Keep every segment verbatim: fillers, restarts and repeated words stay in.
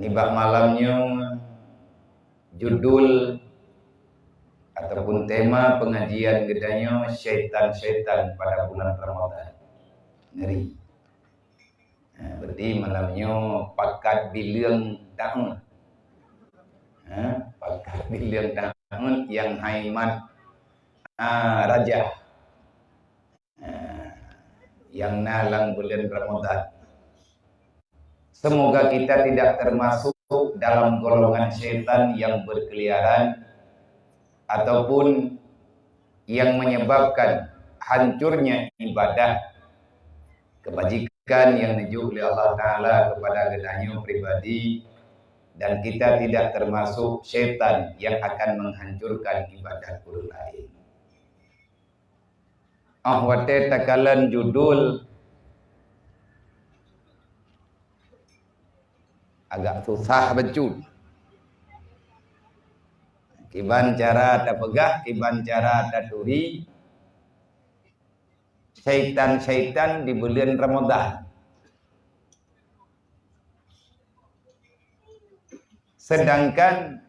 Nibak malam nyoe, judul ataupun tema pengajian geutanyoe, syaitan-syaitan pada bulan Ramadan. Ngeri. Ha, berarti malam nyoe pakat bileueng taun. Ha, pakat bileueng taun nyang hai mat, ah, raja. Ha, nyang na lam bulan Ramadan. Semoga kita tidak termasuk dalam golongan syaitan yang berkeliaran ataupun yang menyebabkan hancurnya ibadah kebajikan yang neujok lé Allah Taala kepada geutanyoe pribadi, dan kita tidak termasuk syaitan yang akan menghancurkan ibadah ureuëng lain. Ah, watée takalon judul agak susah bacut. Kiban cara tapeugah, kiban cara taturi, syaitan-syaitan di bulan Ramadan. Sedangkan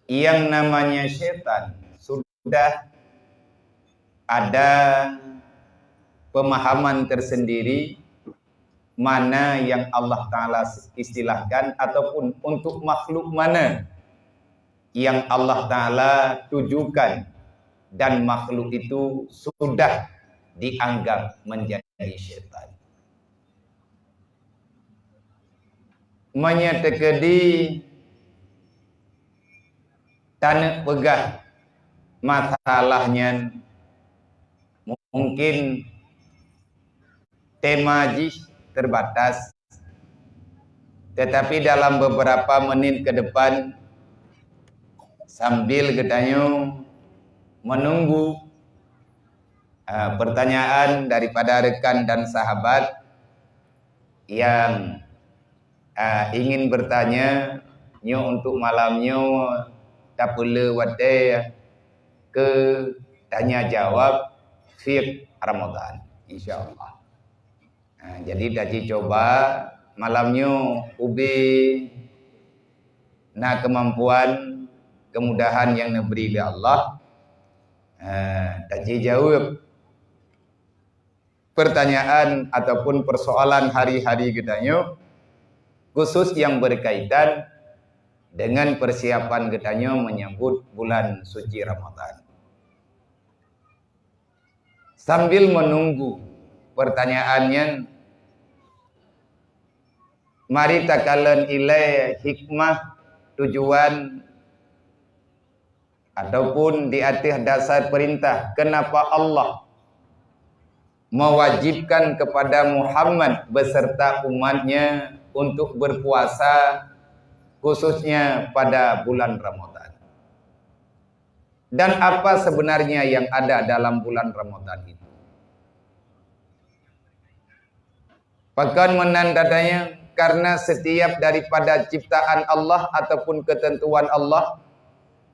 yang namanya syaitan sudah ada pemahaman tersendiri mana yang Allah Taala istilahkan ataupun untuk makhluk mana yang Allah Taala tujukan, dan makhluk itu sudah dianggap menjadi syaitan. Meunyoe teukeudi taneuk peugah masalah nyan, mungkin tema jih terbatas, tetapi dalam beberapa menit ke depan, sambil geutanyoe menunggu, ah, pertanyaan daripada rekan dan sahabat yang, ah, ingin bertanya, nyoe untuk malam nyoe tapeulé watée keu tanya jawab fiqh Ramadan, insya Allah. Ha, jadi taci coba malam nyoe ubé na kemampuan, kemudahan yang neubri lé Allah. Ha, taci jawab pertanyaan ataupun persoalan hari-hari geutanyoe, khusus yang berkaitan dengan persiapan geutanyoe menyambut bulan suci Ramadan. Sambil menunggu pertanyaan nyan, mari takalon ilée hikmah, tujuan, ataupun di ateueh dasar perintah kenapa Allah mewajibkan kepada Muhammad beserta umatnya untuk berpuasa, khususnya pada bulan Ramadan. Dan apa sebenarnya yang ada dalam bulan Ramadan itu? Pakon meunan tatanya, karena setiap daripada ciptaan Allah ataupun ketentuan Allah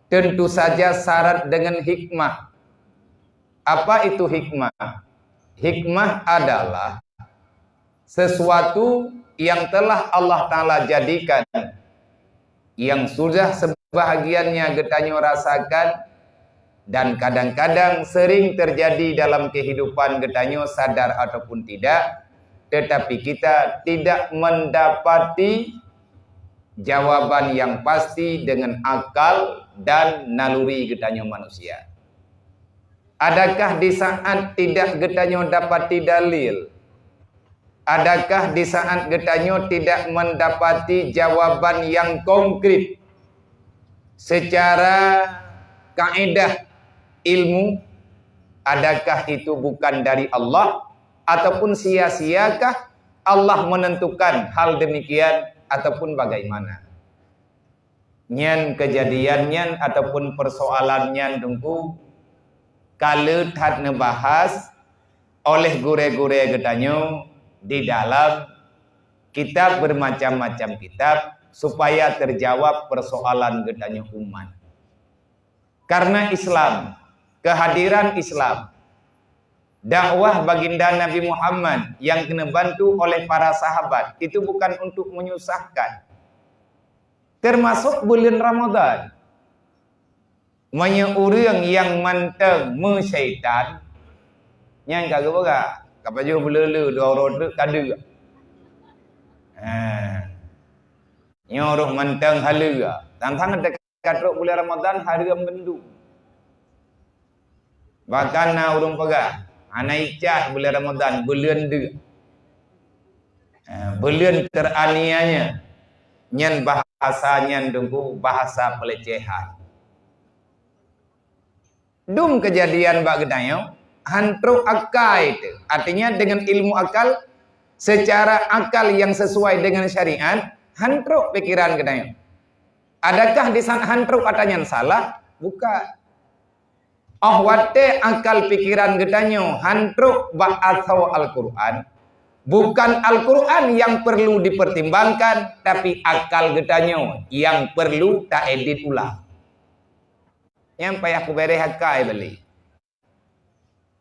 tentu saja syarat dengan hikmah. Apa itu hikmah? Hikmah adalah sesuatu yang telah Allah Taala jadikan, yang sudah sebahagiannya geutanyoe rasakan, dan kadang-kadang sering terjadi dalam kehidupan geutanyoe, sadar ataupun tidak, tetapi kita tidak mendapati jawaban yang pasti dengan akal dan naluri geutanyoe manusia. Adakah di saat tidak geutanyoe dapati dalil? Adakah di saat geutanyoe tidak mendapati jawaban yang konkret secara kaedah ilmu? Adakah itu bukan dari Allah? Ataupun sia-siakah Allah menentukan hal demikian ataupun bagaimana? Nyan keujadian nyan ataupun persoalan nyan teungku ka le that neubahas oleh gurée-gurée geutanyoe di dalam kitab, bermacam-macam kitab, supaya terjawab persoalan geutanyoe umat. Karena Islam, kehadiran Islam, Dakwah baginda Nabi Muhammad yang kena bantu oleh para sahabat itu bukan untuk menyusahkan. Termasuk bulan Ramadan. Meunyoe ureuëng nyang mantong meusyaitan, nyan ka geupeugah, ka pajoh beuleu-leu dua uroe treuk ka deuek. Ha. Nyoe roh mantong haleue. Tang-tang ka trok bulan Ramadan hareuem bandum. Bahkan na ureuëng peugah, hana icah bulan Ramadan, buleuen deuek. Ha, buleuen teraniaya. Nyan bahasa nyan Teungku, bahasa pelecehan. Dum kejadian bak geutanyoe, han trok akai teuh. Artinya dengan ilmu akal, secara akal yang sesuai dengan syariat, han trok pikiran geutanyoe. Adakah di saat han trok ata nyan salah? Bukan. Oh watée akal pikiran geutanyoe han trok bak asoe Al-Quran, bukan Al-Quran yang perlu dipertimbangkan, tapi akal geutanyoe yang perlu taedit ulang. Nyang payah kubereh akai balik.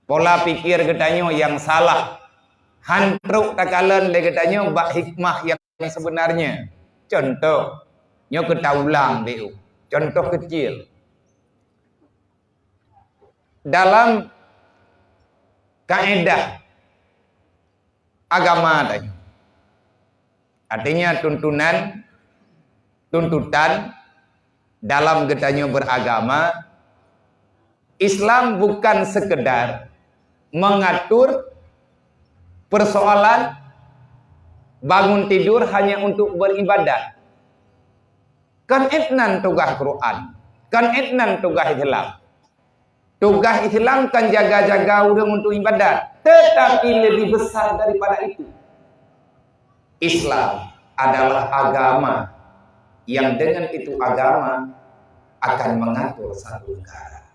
Pola pikir geutanyoe nyang salah. Han trok takalon lé geutanyoe bak hikmah yang sebenarnya. Contoh, nyoe keu taulang deh. Contoh kecil. Dalam kaedah agama tadi. Artinya tuntunan, tuntutan dalam geutanyoe beragama, Islam bukan sekedar mengatur persoalan bangun tidur hanya untuk beribadah. Kan étnan tugaih Quran, kan étnan tugaih Islam. Tugaih Islam kan jaga-jaga ureuëng untuk ibadat, tetapi lebih besar daripada itu. Islam adalah agama yang dengan itu agama akan mengatur satu negara.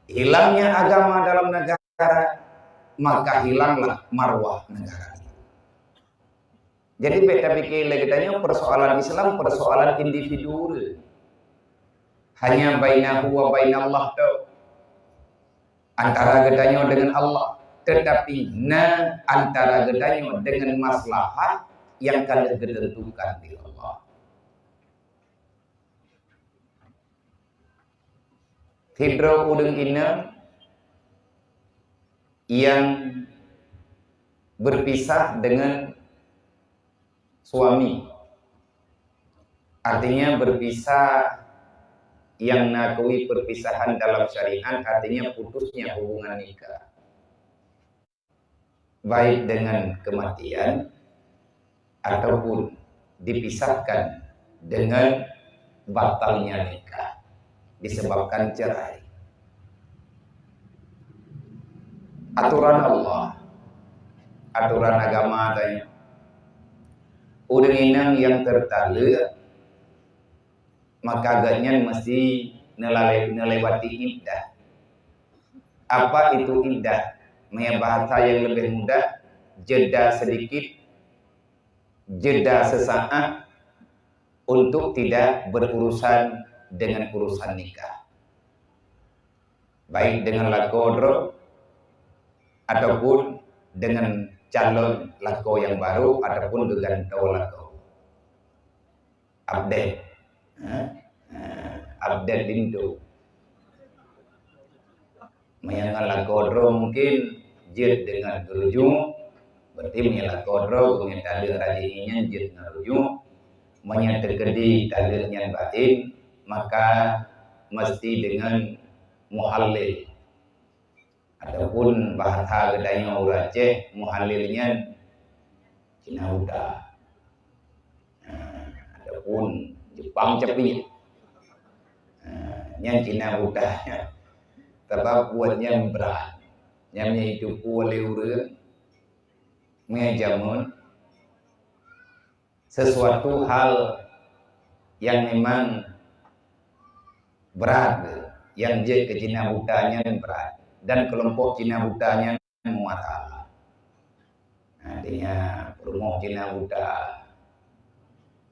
Hilangnya agama dalam negara, maka hilanglah marwah negara itu. Jadi bèk tapikir lé geutanyoe persoalan Islam persoalan individu. Hanya bainahu wa bainallah tu. Antara geutanyoe dengan Allah, tetapi na antara geutanyoe dengan maslahat yang ka lheueh geutentukan di Allah. Sidroe ureuëng inong yang berpisah dengan suami. Artinya berpisah yang nakui perpisahan dalam syariat artinya putusnya hubungan nikah. Baik dengan kematian ataupun dipisahkan dengan batalnya nikah disebabkan cerai. Aturan Allah, aturan agama tanya, ureuëng inong yang tertalek maka gobnyan mesti nelale-, nelewati iddah. Apa itu iddah? Maya bahasa yang lebih mudah, jeda sedikit, jeda sesaat untuk tidak berurusan dengan urusan nikah. Baik dengan lakoe droe ataupun dengan calon lakoe yang baru ataupun geugantoe lakoe. Update. Ha? Ha, update linto. Meunyoe ngon lakoe droe mungkin jeuet deungon rujuk, berarti meunyoe lakoe droe meunyoe taleuek rajih nyan jeuet ngon rujuk. Meunyoe teukeudi taleuek nyan batin, maka mesti deungon muhallil. Ataupun bahasa geutanyoe ureuëng Aceh, muhallil nyan Cina buta. Ha, ataupun Jepang capiek. Ha, nyan Cina buta nyan. Sabab buet nyan brat. Nyan meunyoe jiteupeue lé ureuëng, meunyoe jameun, sesuatu hal yang memang berat, yang jeuet keu Cina buta nyan berat, dan kelompok Cina buta nyan meumasalah. Artinya, peurumoh Cina buta,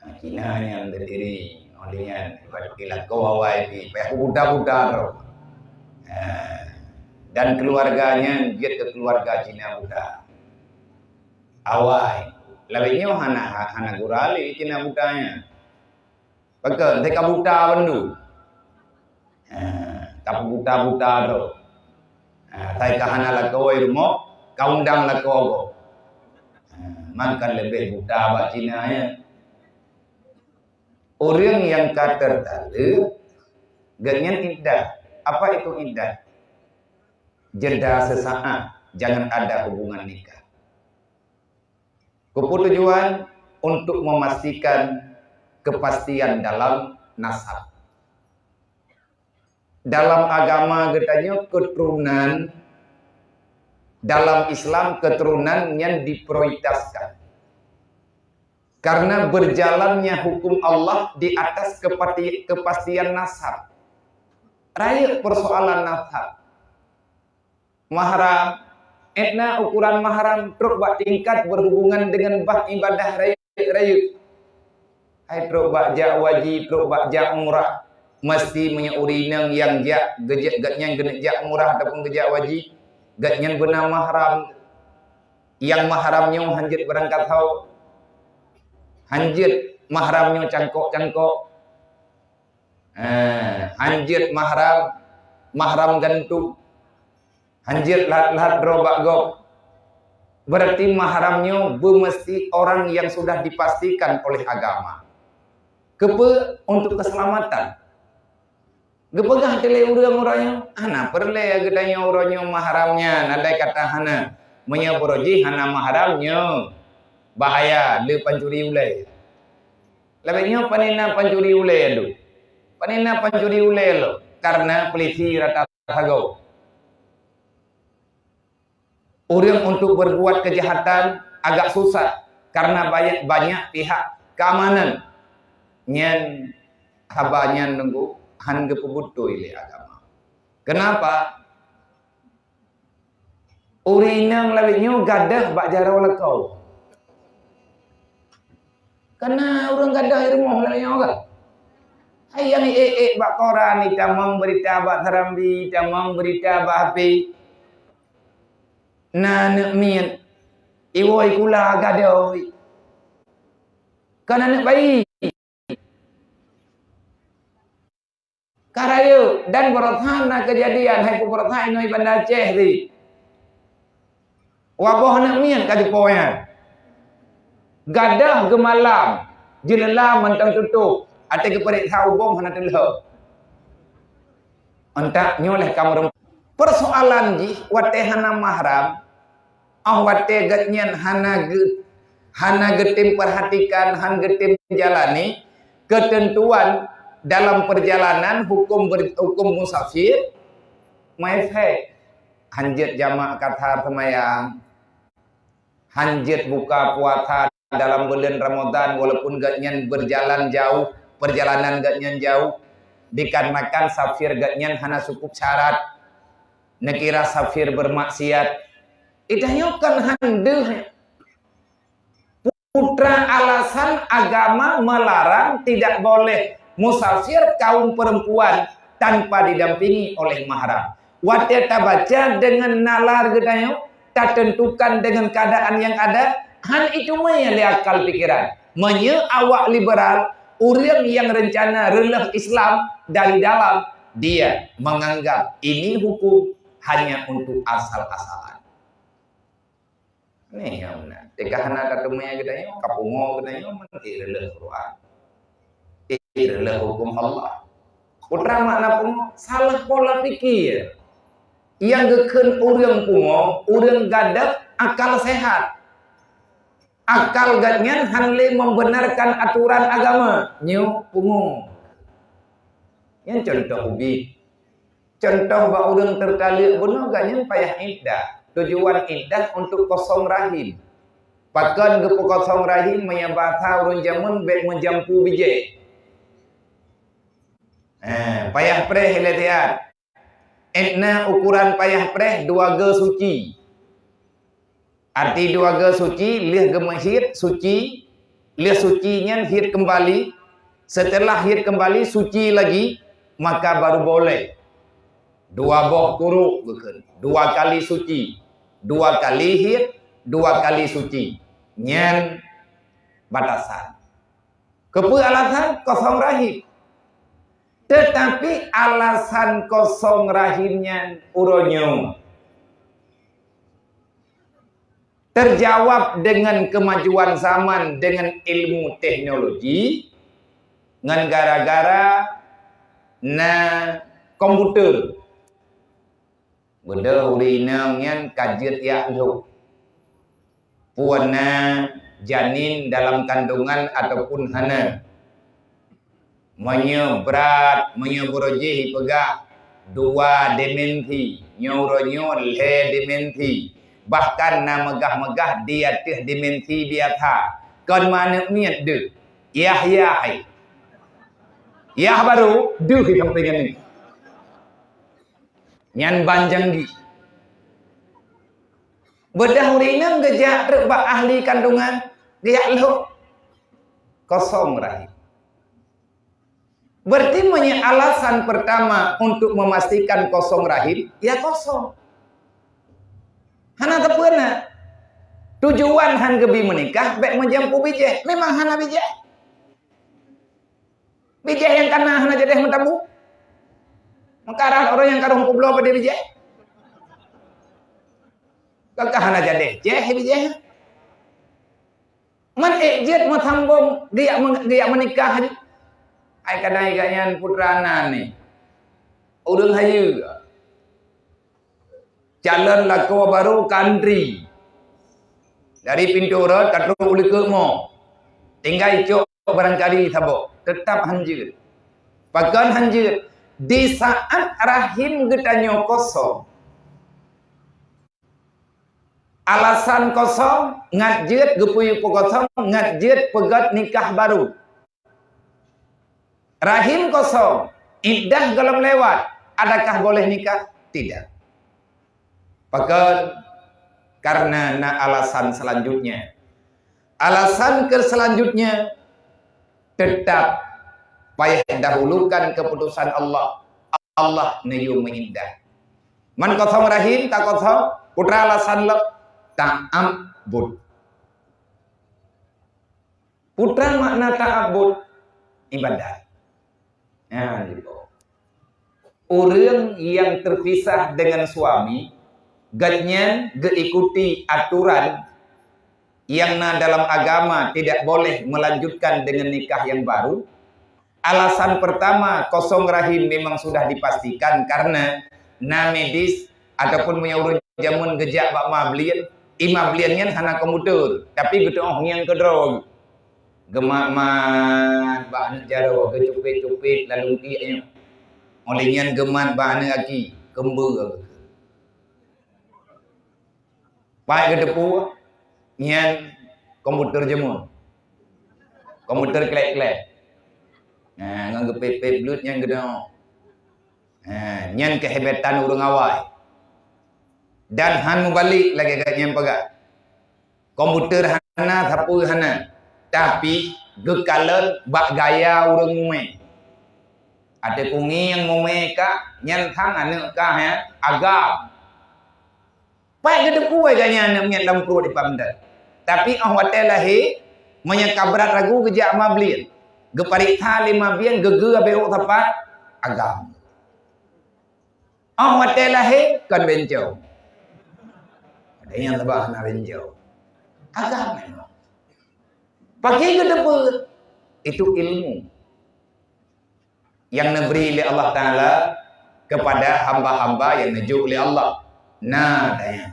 nah, Cina nyan berdiri, oleh nyan, ibarat lakoe awai pih, payah buta-buta droe. Nah, Dan keuluwarga nyan jeuet keu keuluwarga Cina buta. Awai, lagée nyoe hana, hana gura lé Cina buta nyan. Pakon, teuka buta bandum. Ha, ka buta-buta droe. Ha, sai ka hana lakoe rumoh, ka undang lakoe gob. Ha, mangkan leubeh buta bak Cina nyan. Ureuëng nyang ka teutaleuek, gobnyan iddah. Apa itu iddah? Jeda sesaat, jangan ada hubungan nikah. Keupeue tujuan? Untuk memastikan kepastian dalam nasab. Dalam agama geutanyoe, keturunan, dalam Islam, keturunan nyan diprioritaskan. Karena berjalannya hukum Allah di atas kepati-, kepastian nasab. Rayeuk persoalan nasab. Mahram, étna ukuran mahram trok bak tingkat berhubungan dengan bah ibadah rayeuk-rayeuk. Hai trok bak jak waji, trok bak jak umrah, mesti meunyoe ureuëng inong nyang jak, geujak gobnyan keuneuk jak umrah ataupun geujak waji, gobnyan beuna mahram. Nyang mahram nyoe hanjeuet barangkasoe, hanjeuet mahram nyoe cangkok-cangkok. Eh, hanjeuet mahram, mahram gantung. Hanjeuet lahat-lahat droe bak gob. Berarti mahram nyoe beumeusti orang yang sudah dipastikan oleh agama. Keupeue? Untuk keselamatan. Geupeugah teuh lé ureuëng uroe nyoe, "Hana peureulée geutanyoe uroe nyoe mahram nyan, andai kata hana. Meunyoe uroe jih hana mahram nyoe, bahaya, le pancuri ulée." Lagée nyoe, pane na pancuri ulée lom? Pane na pancuri ulée lom? Karena peulisi rata sagoe. Ureuëng untuk berbuat kejahatan agak susah karena banyak, banyak pihak keamanan. Nyan haba nyan nunggu han geupeubeutôi lé agama. Kenapa? Ureuëng inong lagée nyoe gadôh bak jaroe lakoe. Kana ureuëng gadôh i rumoh lagée nyoe ka. Hai nyang ék-ék bak koran, itamong beurita bak serambi, itamong beurita bak H P. Na aneuëk miet, iwoe kula gadôh. Kon aneuëk bayi. Ka rayeuk, dan baroesa na keujadian, hai peue baroesa inoe i Banda Aceh tadi. Waboh aneuëk miet ka jipo nyan. Gadôh geumalam, jeuleulam mantong tutôp, até geupareksa ubông hana teulheueh. Antak nyoe leh kamoe. Persoalan jih watée hana mahram, óh watée gobnyan hana geu-, hana geutem perhatikan, han geutem jalani keuteuntuan dalam perjalanan hukum ber-, hukum musafir, maefek. Han jeuet jamak kathar seumayang, han jeuet buka puasa dalam buleuen Ramadhan walaupun gobnyan berjalan jauh, perjalanan gobnyan jauh, dikarenakan safir gobnyan hana cukup syarat, neukira safir bermaksiat. Itanyoe kan han deuh. Putra alasan agama melarang tidak boleh musafir kaum perempuan tanpa didampingi oleh mahram. Watée tabaca deungon nalar geutanyoe, tatentukan deungon keadaan nyang ada, han itumeue lé akal pikiran. Meunyoe awak liberal, ureuëng nyang reuncana reuleueh Islam dari dalam, dia menganggap ini hukum hanya untuk asal-asalan. Nyoe meunan. Teuka hana tateumé geutanyoe, ka pungo geutanyoe, meunan, eh, reuleueh Quran. Eh, reuleueh huköm Allah. Peue makna pungo? Salah pola pikir. Nyang geukheun ureuëng pungo, ureuëng gadôh akal sehat. Akal gobnyan han lé membenarkan aturan agama. Nyoe pungo. Nyan contoh ubit. Contoh bak ureuëng teutaleuek bunoe gobnyan payah iddah. Tujuan iddah untuk kosong rahim. Pakon geupeukosong rahim, meunyoe basa ureuëng jameun bék meujampu bijéh. Eh, payah preh ilée siat. Iddah ukuran payah preh dua geu suci. Arti dua geu suci, lheueh geumeuhiet suci, lheueh suci nyan hiet keumbali, seuteulah hiet keumbali suci lagi, maka baru boleh. Dua boh kuruk geukheun, dua kali suci, dua kali hid, dua kali suci. Nyan batasan. Keupeue alasan? Kosong rahim. Tetapi alasan kosong rahim nyan uroe nyoe terjawab dengan kemajuan zaman, dengan ilmu teknologi, ngon gara-gara na komputer. Beudôh ureueng inong nyan ka jeuet jak lhok, peue na janin dalam kandungan ataupun hana. Meunyoe brat, meunyoe beurojih ipeugah dua dimensi, nyoe uroe nyoe lhée dimensi. Bahkan na meugah-meugah di ateueh dimensi biasa. Kon meuaneuk miet deuh. Yah-yah hai. Yah barô deuh sampoe nyan. Nyan ban janji. Beudôh ureueng inong geujak treuk bak ahli kandungan, geujak lhok. Kosong rahim. Berarti meunyoe alasan pertama untuk memastikan kosong rahim, ya kosong. Hana teupeu na. Tujuan han geubi meunikah, bék meujampu bijéh. Memang hana bijéh. Bijéh nyang kana hana jadéh meutabu. Meukarah ureueng nyang karôh peubloe padé bijéh. Kakah hana jadéh, jéh bijéh. Man ék jeuet meusambong geujak men-, geujak meunikah jih. Ai kadai gobnyan putra nan ni. Ureueng hayeue. Calon lakoe barô ka antri. Dari pintoe rot ka trok u likot mo. Tinggai cok barangkali saboh. Teutap han jeuet. Pakon han jeuet? Di saat rahim geutanyoe kosong, alasan kosong, ngat jeuet geupeu-, peukosong, ngat jeuet peugét nikah barô. Rahim kosong, iddah gohlom lewat, adakah boleh nikah? Tidak. Pakon? Karena na alasan selanjutnya. Alasan ke selanjutnya, tetap payah dahulukan keputusan Allah. Allah neuyue meuiddah. Man kosong rahim, ka kosong, peue alasan lom? Ta'abbud. Peue makna ta'abbud? Ibadat. Nah, gitu. Ureueng yang terpisah dengan suami, gobnyan geuikuti aturan yang na dalam agama, tidak boleh melanjutkan dengan nikah yang baru. Alasan pertama, kosong rahim memang sudah dipastikan karena na medis ataupun meunyoe ureueng jameun geujak bak ma blieng, i ma blieng nyan hana komputer, tapi geutu'oh ngieng keudroe. Geumat-mat bak aneuk jaroe, geucupet-cupet lam lungkiek nyoe. Óh lheueh nyan geumat bak aneuk gaki, keumbeu. Paih geuteupeue nyan komputer jameun. Komputer klek-klek. Nah, ngon geupet-pet bluet nyan geunoe. Nah, nyan keuhebatan ureueng awai. Dan han mubalek lagée gata nyan peugah. Komputer hana, sapeue hana. Tapi geukalon bak gaya ureueng mumé. Até kungieng mumé ka, nyan sang aneuk ka, ya, agam. Pat geuteupeue gobnyan aneuk miet lam pruet di pam dan. Tapi óh watée lahé, meunyoe ka brat ragu geujak ma blieng. Geupareksa lé ma blieng, geugeue abéh ôk sapat, agam. Óh watée lahé, kon bencong. Ada nyang sabab hana bencong. Agam memang. Pakri geuteupeue, itu ilmu yang neubri lé Allah Taala kepada hamba-hamba yang neujok lé Allah. Nah, tanya.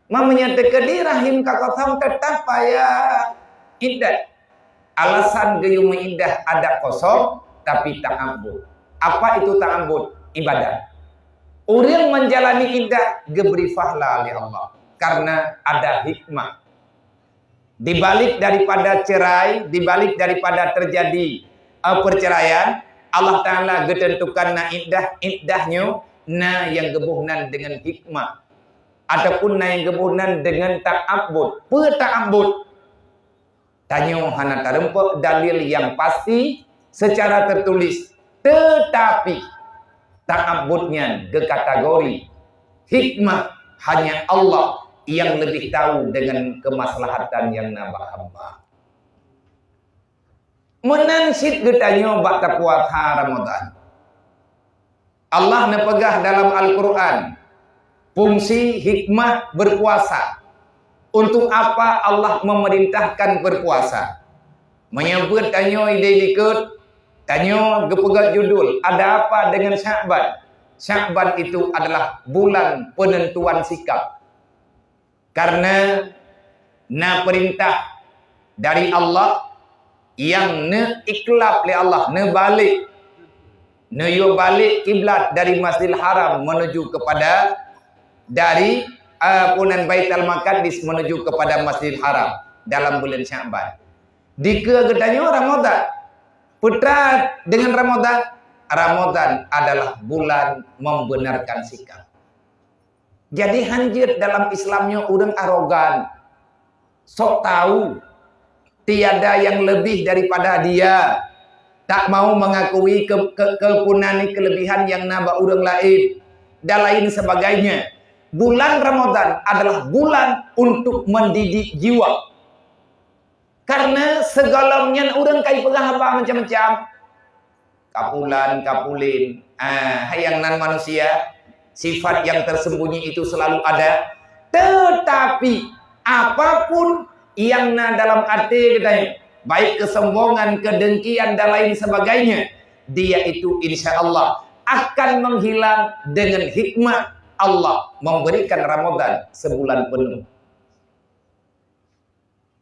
Ma meunyoe teukeudi rahim ka kosong, teutap payah iddah. Alasan geuyue meuiddah adat kosong, tapi ta'abbud. Apa itu ta'abbud? Ibadat. Ureueng menjalani iddah geubri pahala lé Allah karena ada hikmah. Di balik daripada cerai, di balik daripada terjadi, eh, perceraian, Allah Taala geuteuntukan na iddah, iddah nyoe na nyang geuboh nan deungon hikmah, ataupun na nyang geuboh nan deungon ta'abbud. Peue ta'abbud? Tanyoe hana tareumpok dalil nyang pasti secara tertulis, tetapi Ta'abbud nyan geukategori hikmah, hanya Allah nyang leubeh tahu dengan kemaslahatan nyang na bak hamba. Meunan cit geutanyoe bak tapuasa Ramadan. Allah neupeugah dalam Al-Qur'an, fungsi hikmah berpuasa. Untuk apa Allah memerintahkan berpuasa? Meunyoe beuet tanyoe idéh likot, tanyoe geupeugét judul, "Ada apa dengan Sya'ban?" Sya'ban itu adalah bulan penentuan sikap. Karena na perintah dari Allah nyang neuiklab lé Allah, neubalek, neuyue balek kiblat dari Masjidil Haram menuju kepada, dari, eh, punan Baitul Maqdis menuju kepada Masjidil Haram dalam bulan Sya'ban. Dikeue geutanyoe Ramadan. Peue treuk dengan Ramadan? Ramadan adalah bulan membenarkan sikap. Jadi hanjeuet dalam Islam nyoe ureuëng arogan, sok tahu, tiada yang lebih daripada dia, tak mau mengakui ke, ke, keupunan kelebihan yang na bak ureuëng laén, dan lain sebagainya. Bulan Ramadan adalah bulan untuk mendidik jiwa. Karena sigohlom nyan ureuëng ka jipeugah haba macam-macam. Kapulan, kapulin, ah, hai nyang nan manusia, sifat yang tersembunyi itu selalu ada. Tetapi apapun yang na dalam até geutanyoe, baik kesombongan, kedengkian dan lain sebagainya, dia itu insya Allah akan menghilang dengan hikmah Allah memberikan Ramadan sebulan penuh.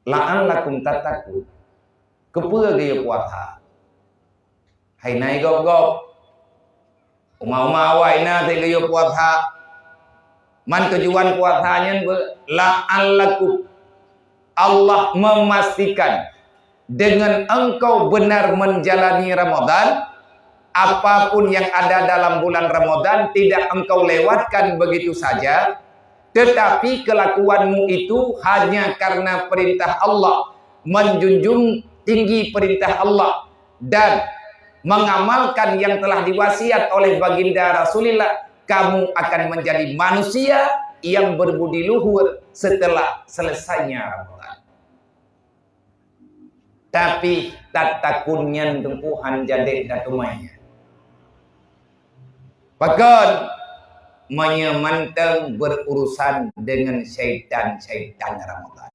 La'allakum tattaqun. Keupeue geuyue puasa? Hai nai gob-gob. Uma-uma awai na teuh geuyue puasa. Man tujuan puasa nyan beu-, la'allakum. Allah memastikan dengan engkau benar menjalani Ramadan, apapun yang ada dalam bulan Ramadan tidak engkau lewatkan begitu saja, tetapi kelakuanmu itu hanya karena perintah Allah, menjunjung tinggi perintah Allah, dan mengamalkan yang telah diwasiat oleh Baginda Rasulullah, kamu akan menjadi manusia yang berbudi luhur setelah selesainya Ramadan. Tapi tatakun nyan teungku han jadeh tateumai nyan. Pakon? Meunyoe mantong berurusan dengan syaitan-syaitan Ramadan.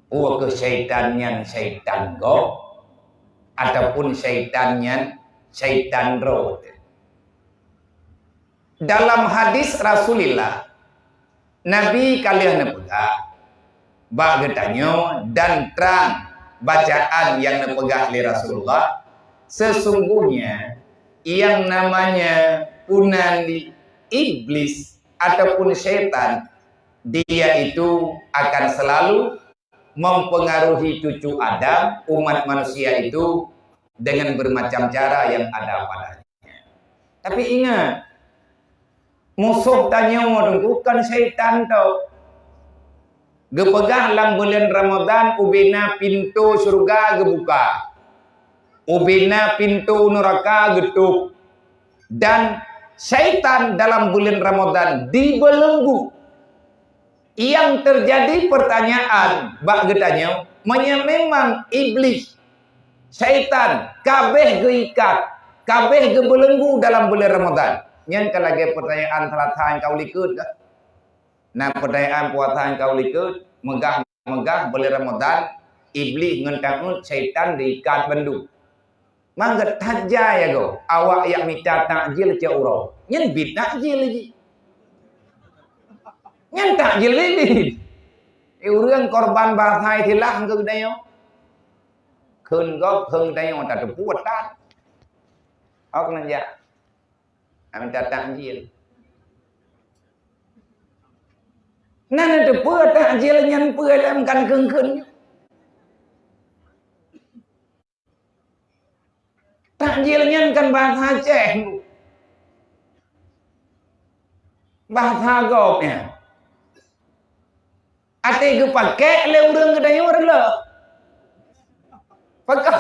Peu kheueh syaitan nyan syaitan gob, ataupun syaitan nyan syaitan droe teuh. Dalam hadis Rasulullah, Nabi ka lheueh neupeugah bak geutanyoe dan trang bacaan nyang neupeugah lé Rasulullah, sesungguhnya yang namanya punan iblis ataupun syaitan, dia itu akan selalu mempengaruhi cucu Adam, umat manusia itu, dengan bermacam cara yang ada padanya. Tapi ingat, musoh tanyoe teungku kon syaitan teuh. Geupeugah lam buleuen Ramadhan ubena pintoe syeuruga geubuka, ubena pintoe nuraka geutôb, dan syaitan dalam buleuen Ramadhan dibelenggu. Nyang teujadi peurtanyaan bak geutanyoe, meunyoe memang Iblih, syaitan, kabeh geuikat, kabeh geubelenggu dalam buleuen Ramadhan, nyan ka lagée peurtanyaan puasa nyang ka u likot ka. Na peurtanyaan puasa nyang ka u likot, meugah-meugah buleuen Ramadhan, Iblih ngon taát syaitan diikat bandum. Mangat that jai agoe, awak jak mita takjil cok uroe. Nyan bit takjil jih. Nyan takjil bit. Eh, ureuëng korban bahasa istilah keu geutanyoe. Kheun gob, kheun geutanyoe tateupeue that. Awak keuneuk jak. Mita takjil. Na neuteupeue takjil nyan peue lom kan kheun-kheun nyoe. Takjil nyan kan bahasa Aceh. Bahasa gob nyan. Até geupakée lé ureuëng geutanyoe reuloh. Pakon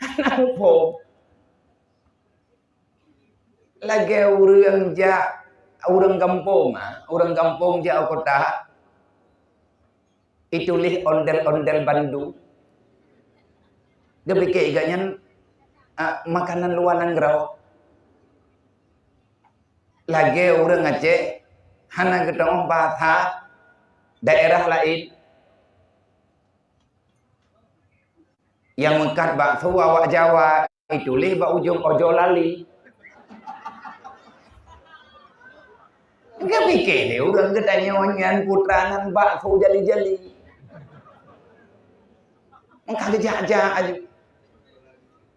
hana muphom. Lagèe ureueng jak, ureueng gampông, ah, ureueng gampông jak u kota, ituléh ondel-ondel bandum. Geupike gobnyan, ah, makanan luwa nanggroe. Lagèe ureueng Aceh hana geutanyoe bahasa daerah laén. Nyang meukat bakso awak Jawa, ituléh bak ujong ojol lali. Geupike lé ureueng geutanyoe nyan putra ngon bakso jali-jali. Meuka geujak-jak aju.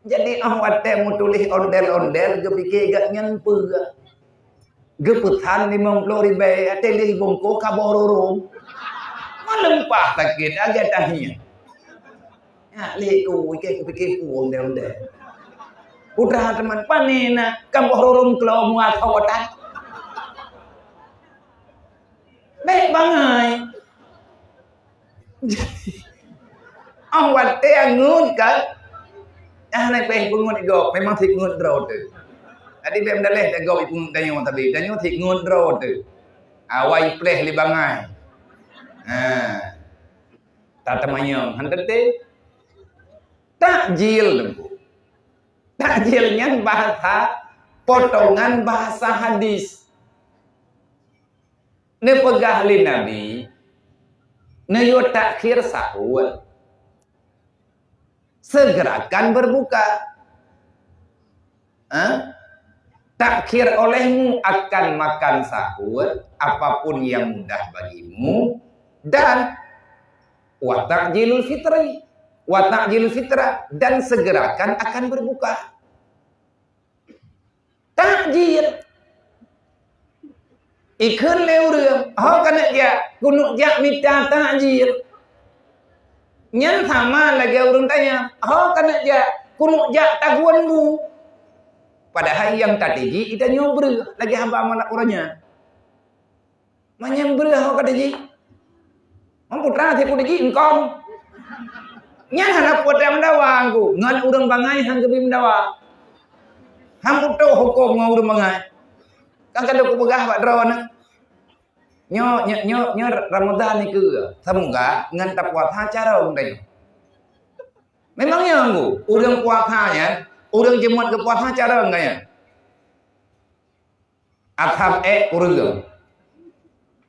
Jadi, óh watèe meutuléh ondel-ondel, geupike gobnyan peue. Geupeusan limong ploh ribèe, watèe lheuh bungkôh ka boh rurung. Maleumpah sakét, lagèe tahieng. Nyak lé ku, ikèe kupike peue ondel-ondel. Putra teuma, "Pane na, ka boh rurung klo muat hawatan." Bèk bangai. Jadi, óh watèe angeut kan, ah, hana payah peungeut gob, memang sit ngeut droe teuh. Jadi bèk meudaleh gob ipeungeut tanyoe, tapi tanyoe sit ngeut droe teuh. Awai pleh lé bangai. Ha. Tateumanyong, han teuntèe. Takjil, Teungku. Takjil nyan bahasa, potongan bahasa hadis. Neupeugah lé Nabi, neuyue takhir sahur, segerakan berbuka. Ha? Takhir olehmu akan makan sahur, apapun yang mudah bagimu, dan wa ta'jilul fitri, wa ta'jilul fitra, dan segerakan akan berbuka. Takjil. Ikheun lé ureueng, "Ho keuneuk jak, keuneuk jak mita takjil." Nyan sama lagèe ureueng tanya, "Ho keuneuk jak, keuneuk jak tagun bu." Padahai nyang tatiji itanyoe breuh lagèe haba malak uroe nyan. Manyang breuh ho ka tiji. Mam putra siku tiji engkong. Nyan hana putra meudawa Teungku. Ngon ureueng bangai han geubri meudawa. Han putôh hukôm ngon ureueng bangai. Kan ka lheueh kupeugah bak droeneuh. Nyoe, nyoe, nyoe, nyoe Ramadan nikeue. Semoga ngon tapuasa carông tanyoe. Memang nyoe Teungku, ureueng puasa nyan, ureueng jeuet geupuasa carông geuh nyan. Asab ék ureueng.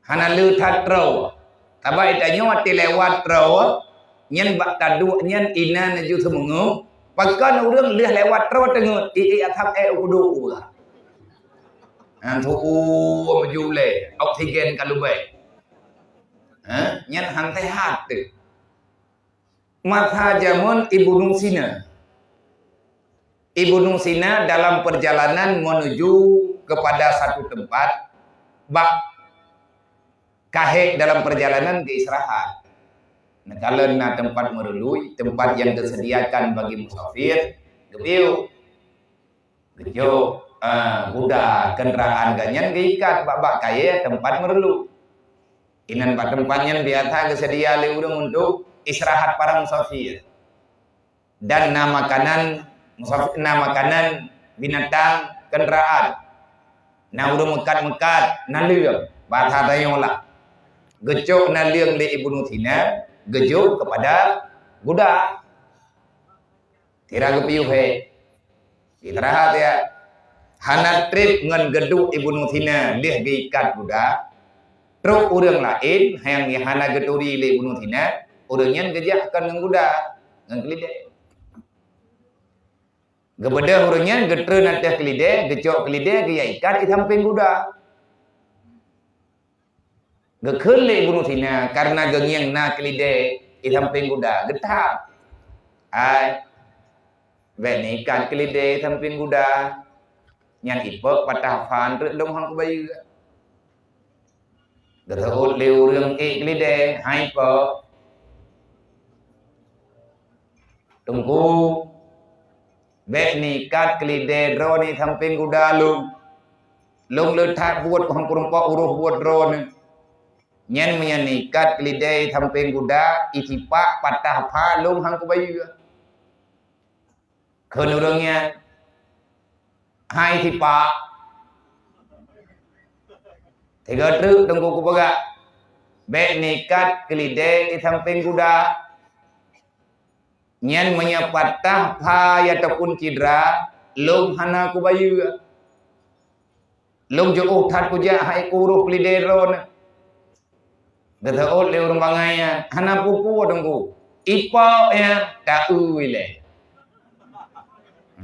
Hana le that troe. Sabab tanyoe watèe lewat troe, nyan bak taduek nyan inan laju seumeungeue, pakon ureueng lheueh lewat troe teungeut, i, i asab ék u kudu ueh. Han tu'ue meuju ulèe, oksigen ka leubeh. Ha? Nyan han seuhat teuh. Masa jameun Ibnu Sina. Ibnu Sina dalam perjalanan menuju kepada satu tempat, bak kahé dalam perjalanan geuistirahat. Neukalon na tempat meurului, tempat yang disediakan bagi musafir, geupiôh. Geujok, ah, kuda kendaraan geuh nyan geuikat bak-bak kayèe teumpat meurului. Inan bak teumpat nyan biasa geuseudia lé ureueng untuk istirahat para musafir. Dan na makanan musafir, na makanan binatang kendaraan. Na ureueng meukat-meukat, naleueng, bahasa tanyoe lah. Geucok naleueng lé Ibnu Sina, geujok kepada kuda. Sira geupiôh hé. Istirahat ya. Hana trép ngon geuduek Ibnu Sina lheueh geuikat kuda. Trok ureueng laén nyang hana geuturi lé Ibnu Sina, ureueng nyan geujak kon ngon kuda, ngon keulidèe. Geubeudôh ureueng nyan geutreun ateueh keulidèe, geucok keulidèe geujak ikat di sampéng kuda. Geukheun lé Ibnu Sina, kareuna geungieng na keulidèe di sampéng kuda, geutham. Hai, bèk neuikat keulidèe di sampéng kuda, nyan ipok patah pha treuk lôn han kubayeue. Geuseuôt lé ureueng ék keulidèe, hai ipok. Teungku, bèk neuikat keulidèe droeneuh di sampéng kuda lôn. Lôn le that buet, han peurumpok uroh buet droeneuh. Nyan meunyo neuikat keulidèe di sampéng kuda, isipak patah pha lôn han kubayeue. Kheun ureueng nyan, hai sipak, Tiga treuk teungku kupeugah, bèk nikat keulidèe di sampéng guda. Nyan meunyoe patah pha ataupun cidra, lôn hana kubayeue. Lôn jiôh that kujak hai kuroh keulidèe droeneuh. Geuseuôt lé ureueng bangai nyan, hana peue-peue teungku. Ipok nyan, taeu ilèe.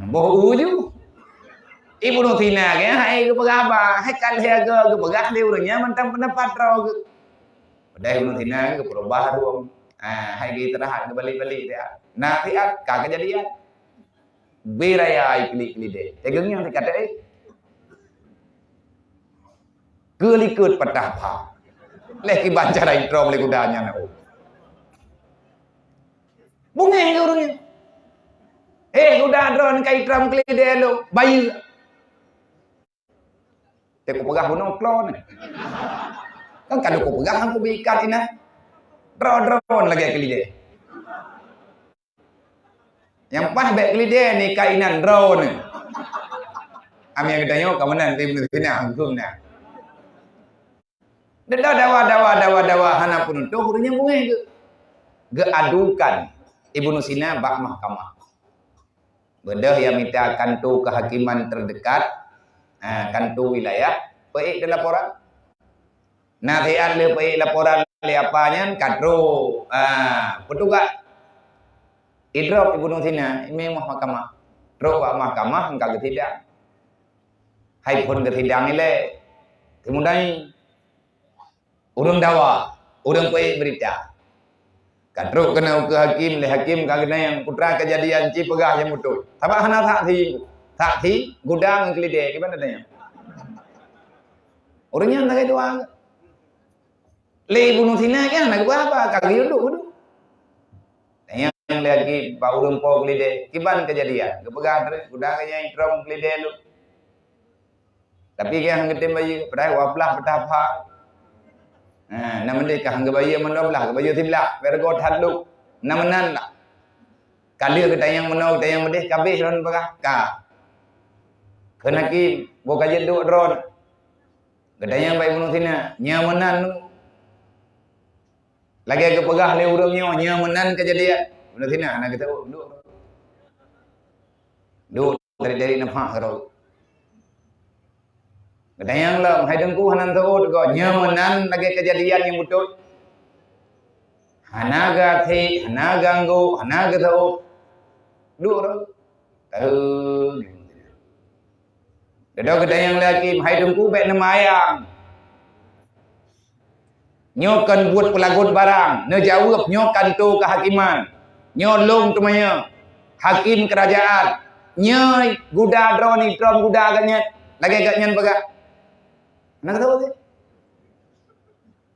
Boh uju. Ibnu Sina ke hai geupeugah haba, hai ka lheueh geupeugah lé ureueng nyan mantong peundapat droe geuh. Padahai Ibnu Sina geupeurubah rueng. Ah, hai geuistirahat geubalek-balek dia. Nasihat ka keujadian. Beuraya ai klik-klik deh. Teugeung nyang teuka teu eh. Keulikot patah pha. Leh kiban cara itrom lé guda nyan. Bungéh keu ureueng nyan. Eh, guda droen ka itrom keulidèe lôn, bayeue. Teuka kupeugah bunoe klo nyoe. Kan ka lheueh kupeugah han kubi ikat inan. Droe-droe lagèe keulidèe. Nyang paih bèk keulidèe nikat inan droeneuh. Ami geutanyoe ka meunan tim leuh keunan huköm na. Deungon dawa, dawa, dawa, dawa hana peunutôh ureueng nyang bungéh geuh. Geuadukan Ibnu Sina bak mahkamah. Beudôh ya mita kanto kehakiman terdekat, ha, kanto wilayah, peuék di laporan. Nasihat lé peuék laporan lé apa nyan ka trok, ha, peutugah. Idrop Ibnu Sina, imeum mahkamah. Trok bak mahkamah ka geusidang. Hai phon geusidang ilèe, teumudai. Ureueng dawa, ureueng peuék beurita. Ka trok keunoe keu hakim, lé hakim ka geutanyong, peue teuma keujadian ci peugah nyang beutôi. Sabab hana saksi. Saksi, guda ngon keulidèe, kiban tanyong. Ureueng nyan sagai dua. Lé Ibnu Sina nyan hana geupeugah haba, ka geuyue duek-duek. Tanyong lé hakim bak ureueng po keulidèe, kiban keujadian. Geupeugah teuk, guda ngon nyang itrom keulidèe lôn. Tapi geuh han geutem bayeue, padahai dua blah patah pha. Ha, na meudeh ka han geubayeue mandum blah, geubayeue siblah, bèk reugoe that lôn. Na meunan lah. Ka lheueh geutanyong meunoe, geutanyong meudeh, ka abéh lôn peugah, ka. Kheun hakim, boh ka jeuet duek droen. Geutanyong bak Ibnu Sina, nyoe meunan. Lagèe geupeugah lé ureueng nyoe, nyoe meunan keujadian. Ibnu Sina hana geuteuôt, duek. Duek. Dari-dari nafah keudroe. Geutanyong lom, hai Teungku hana teuôt goe, nyoe meunan lagèe keujadian nyang beutôi. Hana geuasèk, hana geuanggô, hana geuteuôt. Duek rot. Tahun. Dudoe geutanyong lé hakim, hai Teungku bèk neumayang. Nyoe kon buet peulagot barang, neujaweueb nyoe kanto keuhakiman. Nyoe lôn teumanyong, hakim keurajaan. Nyoe guda droeneuh, itrom guda geuh nyan, lagèe geuh nyan peugah. Hana geuteuôt lé.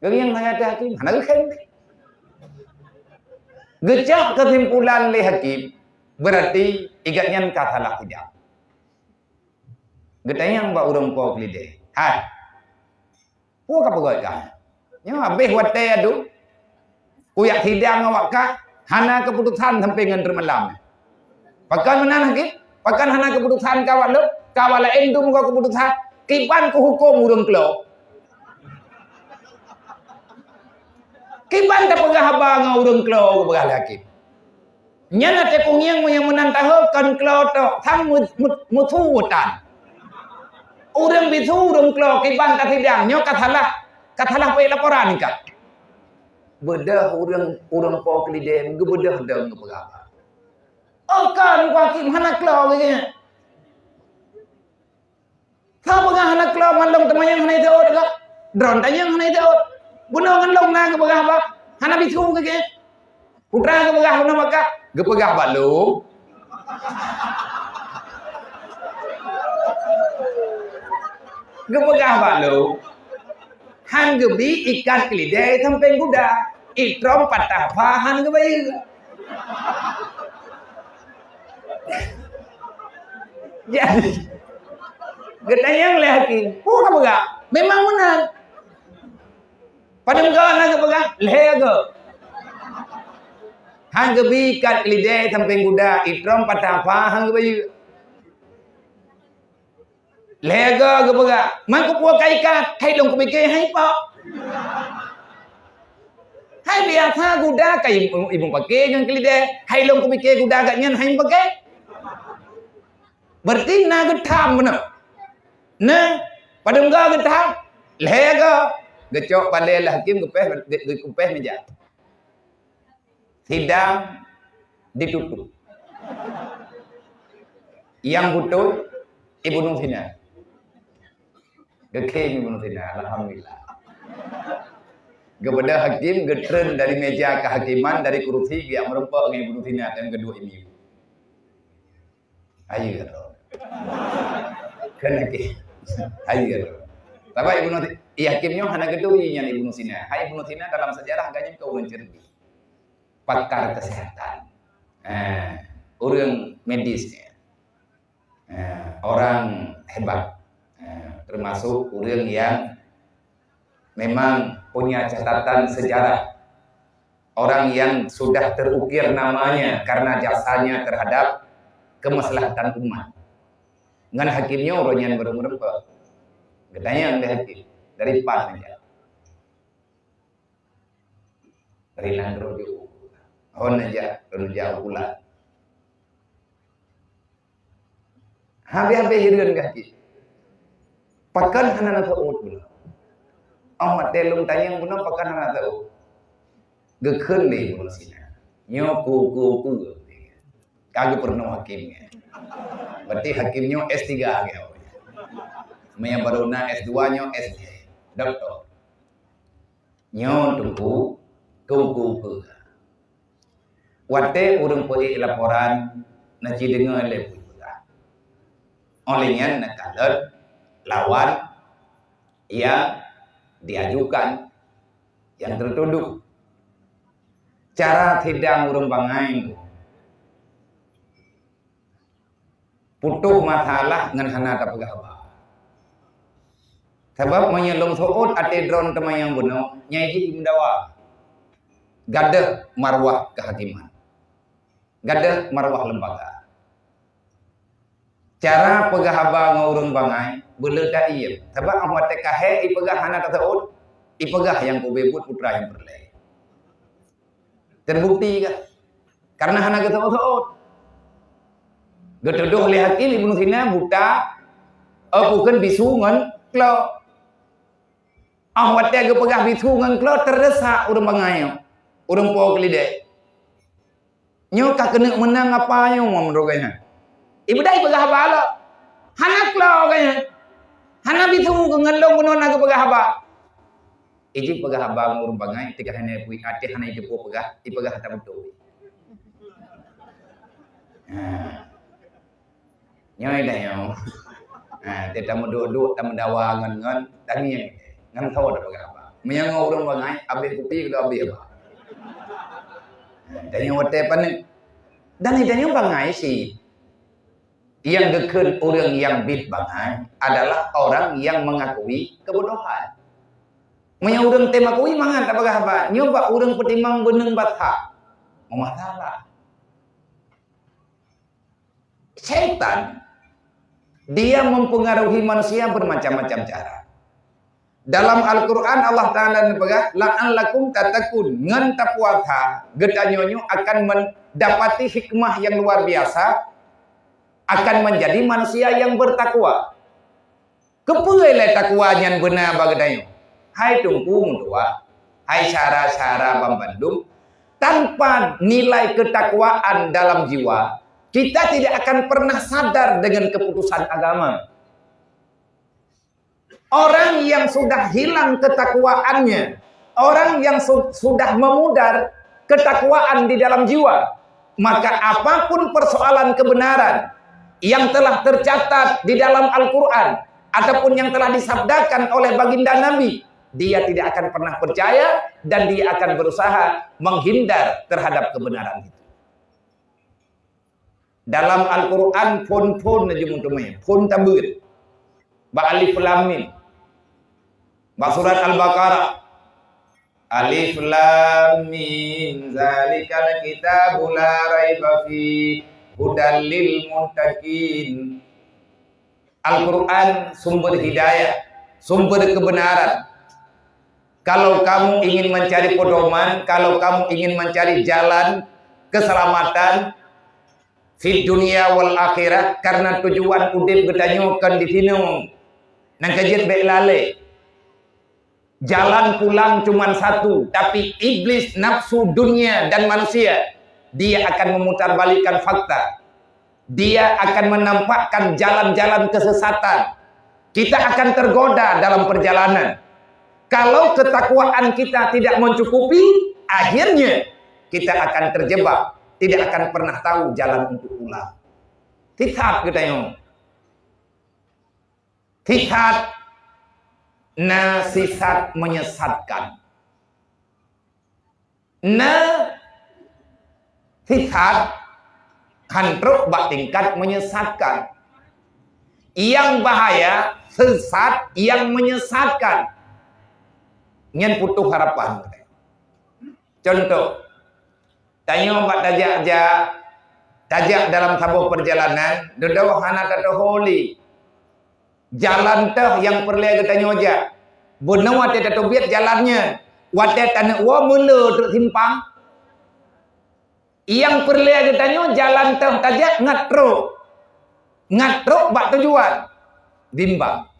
Geuh nyan hana geutem hakim, hana geukheun lé. Geucok keusimpulan lé hakim, beurati i geuh nyan ka salah sidang. Geutanyong bak ureueng po keulidèe, "Hai, peue ka peugah kah? Nyoe habéh watèe adoe. Kujak sidang awak kah, hana keuputosan sampoe ngon teumeulam. Pakon meunan hakim? Pakon hana keuputosan keu awak lôn? Keu awak laén dum goe keuputosan. Kiban kuhukôm ureueng klo? Kiban tapeugah haba ngon ureueng klo?" Geupeugah lé hakim. Nyan até kungieng meunyoe meunan tahe kon klo tok, sang mu-, mu-, musu utan. Ureueng bisu ureueng klo kiban ka sidang, nyoe ka salah, ka salah peuék laporan ka. Beudôh ureueng, ureueng po keulidèe geubeudôh dong geupeugah. Oh, kon, Pak Hakim, hana klo geuh nyan. Soe peugah hana klo mandum teumanyong hana jiteuôt geuh? Droen tanyong hana jiteuôt. Bunoe ngon lôn na geupeugah bah, hana bisu geuh. Putra geupeugah bunoe maka geupeugah bak lôn. Geupeugah bak lôn. Han geubi ikat keulidèe sampéng guda. Itrom patah pha han geubayeue. Jadi, geutanyong lé hakim, "Peue ka peugah?" Memang meunan. Padum goe na geupeugah, lhèe goe. Han geubi ikat keulidèe sampéng guda, itrom patah pha han geubayeue. Lhèe go geupeugah, "Man kupuwoe ka ikat, hai lôn kupike hai po." Hai biasa guda ka ibu, ibu pake ngon keulidèe, hai lôn kupike guda gobnyan hai pake. Berarti na geutham beuna. Nah, padum go geutham? Lhèe go. Geucok palèe lé hakim, geupèh, geu-, geupèh meuja. Sidang ditutup. Nyang beutôi Ibnu Sina. Geukheun Ibnu Sina, alhamdulillah. Geubeudôh hakim geutreun dari meja kehakiman, dari kurusi, geujak meureumpok ngon Ibnu Sina, dan keudua imum. Ayo kata. Kan lagi. Ayo kata. Tapi Ibnu Si-, iya, hakim nyoe hana geuturi nyan Ibnu Sina. Hai Ibnu Sina dalam sejarah gobnyan ka ureueng cerdik. Pakar kesehatan. Eh, ureueng medis nyan. Eh, orang hebat. Eh, termasuk ureueng yang memang punya catatan sejarah. Orang yang sudah terukir namanya karena jasanya terhadap kemaslahatan umat. Ngon hakim nyoe uroe nyan barô meureumpok. Geutanyong lé hakim, dari pan aja. Dari nanggroe jok. Hon aja, lôn jak u Pulan. Habéh-habéh hireuen gaki. Pakon hana na teuôt bunoe? Óh watèe lôn tanyong bunoe pakon hana teuôt. Geukheun lé Ibnu Sina. Nyoe ku, ku, ku. Ka geupeurunoe hakim nyan. Berarti hakim nyoe S tiga geuh. Meunyo barô na S dua nyoe S dua. Doktor. Nyoe teungku, teungku peugah. Watèe ureueng peuék laporan, na jideungoe lé peugah. Óh lheueh nyan na kalon lawan yang diajukan, yang tertuduh. Cara sidang ureueng bangai. Putôh masalah ngon hana tapeugah haba. Sabab meunyoe lôn seuôt até droe teuma nyang bunoe, nyan jih meudawa. Gadôh marwah kehakiman. Gadôh marwah lembaga. Cara peugah haba ngon ureueng bangai, beuleueh taiem. Sabab óh watèe ka hék ipeugah hana taseuôt, ipeugah nyang kubé buet putra nyang peureulèe. Terbukti kan? Karena hana geuseuôt-seuôt. Geutudôh lé hakim Ibnu Sina buta, eh, bukon bisu ngon klo. Ah, watèe geupeugah bisu ngon klo, teudesak ureueng bangai nyoe. Ureueng po keulidèe. Nyoe ka keuneuk meunang apa nyoe meunurot gobnyan? Ibeudai peugah haba lom. Hana klo gobnyan. Hana bisu keu ngon lôn bunoe na geupeugah haba. Iji peugah haba ngon ureueng bangai, teuka hana pui, até hana jiteupeue peugah, ipeugah hata beutôi. Ha. Nyoe dah nyoe. Ha, teuka meuduek-duek, tameudawa ngon, ngon tangieng. Ngon tho dah peugah haba. Meunyoe ngon ureueng bangai, abéh kupi, keuneuk abéh haba. Ha, dan nyoe watèe paneuk. Dan nyoe bangai sih. Nyang geukheun ureueng nyang bit bangai adalah orang yang mengakui kebodohan. Meunyoe ureueng tém akui mangat tapeugah haba, nyoe bak ureueng peutimang beuneueng bak that. Meumasalah. Syaitan, dia mempengaruhi manusia bermacam-macam cara. Dalam Al-Quran, Allah Ta'ala neupeugah, "La'allakum tattaqun," ngon tapuasa, geutanyoe nyoe akan mendapati hikmah yang luar biasa, akan menjadi manusia yang bertakwa. Keupeue lé takwa nyan beuna bak geutanyoe? Hai teungku meutuah, hai syedara-syedara banmandum, tanpa nilai ketakwaan dalam jiwa, kita tidak akan pernah sadar dengan keputusan agama. Orang yang sudah hilang ketakwaannya, orang yang su-, sudah memudar ketakwaan di dalam jiwa, maka apapun persoalan kebenaran yang telah tercatat di dalam Al-Quran ataupun yang telah disabdakan oleh Baginda Nabi, dia tidak akan pernah percaya dan dia akan berusaha menghindar terhadap kebenaran itu. Dalam Al-Quran phôn-phôn laju meuteumé, phôn tabeuet. Bak Alif Lam Mim. Bak surat Al-Baqarah. Alif Lam Mim, zalikal kitabu la raiba fi, hudal lil muttaqin. Al-Quran sumber hidayah, sumber kebenaran. Kalau kamu ingin mencari pedoman, kalau kamu ingin mencari jalan keselamatan fid dunia wal akhirah, karena tujuan udeb geutanyoe kon di sinoe, nyang ka jeuet bék lalé. Jalan pulang cuman satu, tapi iblis, nafsu, dunia, dan manusia, dia akan memutarbalikkan fakta. Dia akan menampakkan jalan-jalan kesesatan. Kita akan tergoda dalam perjalanan. Kalau ketakwaan kita tidak mencukupi, akhirnya kita akan terjebak, tidak akan pernah tahu jalan untuk pulang. Sisat geutanyoe. Sisat, na sisat menyesatkan. Na sisat han trok bak tingkat menyesatkan. Yang bahaya, sesat yang menyesatkan. Nyan putus harapan. Contoh, tanyoe bak tajak-jak, tajak dalam saboh perjalanan, dudoe hana tatuho lé. Jalan teuh nyang peureulée geutanyoe jak. Bunoe watée tateubiet jalan nyan, watée taneuk woe meulé trok simpang. Nyang peureulée geutanyoe jalan teuh tajak ngat trok. Ngat trok bak tujuan. Bimbang.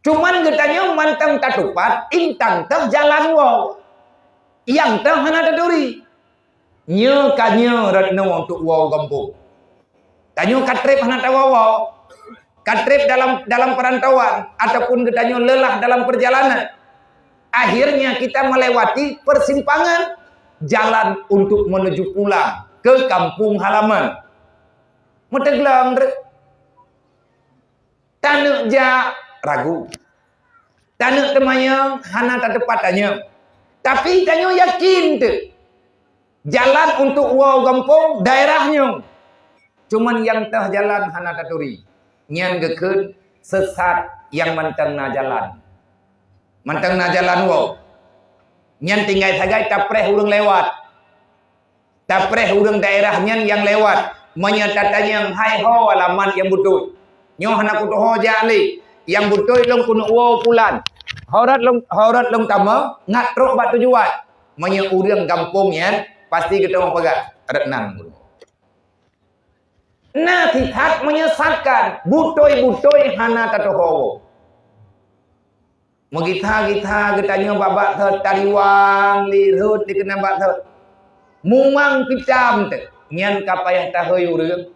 Cuman geutanyoe mantong tatupat, intan teuh jalan woe. Nyang teuh hana taturi. Nyoe ka nyoe rot noe untuk woe gampông. Tanyoe ka treb hana tawoe-woe. Ka treb dalam, dalam perantauan ataupun geutanyoe lelah dalam perjalanan. Akhirnya kita melewati persimpangan jalan untuk menuju pulang ke kampung halaman. Meuteugleng re-, taneuk jak ragu. Taneuk teumanyong hana tateupat tanyoe. Tapi tanyoe yakin teuh jalan untuk woe gampông daerah nyoe. Cuman nyang teuh jalan hana taturi. Nyan geukheun sesat nyang mantong na jalan. Mantong na jalan woe. Nyan tinggai sagai tapreh ureuëng lewat. Tapreh ureuëng daerah nyan nyang lewat, meunyoe tatanyong hai ho alamat nyang beutôi. Nyoe hana kutuho jak lé, nyang beutôi lôn keuneuk woe pulan. Horot lôn, horot lôn tamong, ngat trok bak tujuan. Meunyoe ureuëng gampông nyan, pasti geutanyoe peugah, rot nan. Na sisat menyesatkan, beutôi-beutôi hana tatuho. Meugisa-gisa geutanyoe bak-bak thot tariwang lé rhot dikeue bak thot. Mumang pitam teuh, nyan ka payah tahôi ureuëng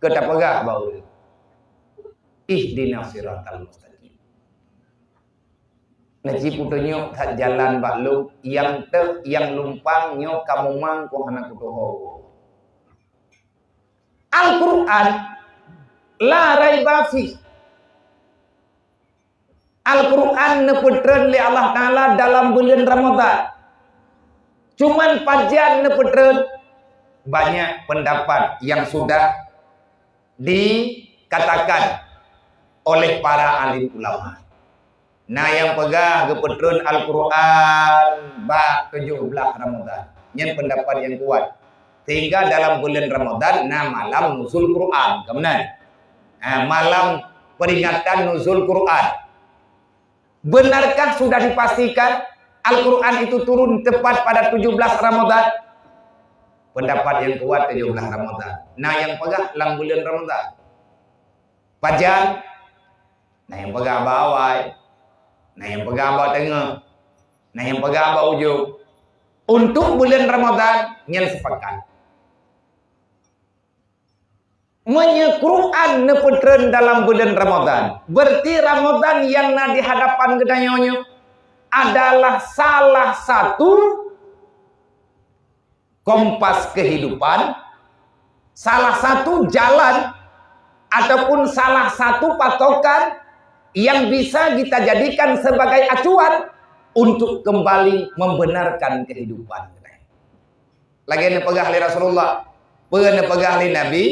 keu tapeugah bak ureuëng, "Ihdinas siratal mustaqim." Neuci peutunyok that jalan bak lôn, nyang teuh nyang lumpang nyoe ka mumang keu hana kutuho. Al-Quran, la raiba fi. Al-Quran neupeutreun lé Allah Taala dalam buleuen Ramadhan. Cuman pajan neupeutreun, banyak pendapat yang sudah dikatakan oleh para alim ulama. Na nyang peugah geupeutreun Al-Quran bak tujoh blaih Ramadhan. Nyan pendapat nyang kuat. Sehingga dalam buleuen Ramadhan na malam nuzul Quran, ka meunan? Ha, malam peringatan nuzul Quran. Benarkah sudah dipastikan Al-Quran itu turun tepat pada tujoh blaih Ramadhan? Pendapat nyang kuat tujoh blaih Ramadhan. Na nyang peugah lam buleuen Ramadhan. Pajan? Na nyang peugah bak awai, na nyang peugah bak teungoh, na nyang peugah bak ujong. Untuk buleuen Ramadhan, nyan sepakat. Meunyoe Quran neupeutreun dalam buleuen Ramadhan, berarti Ramadhan nyang na di hadapan geutanyoe nyoe adalah salah satu kompas kehidupan, salah satu jalan ataupun salah satu patokan yang bisa kita jadikan sebagai acuan untuk kembali membenarkan kehidupan. Lagée neupeugah lé Rasulullah, peue neupeugah lé Nabi,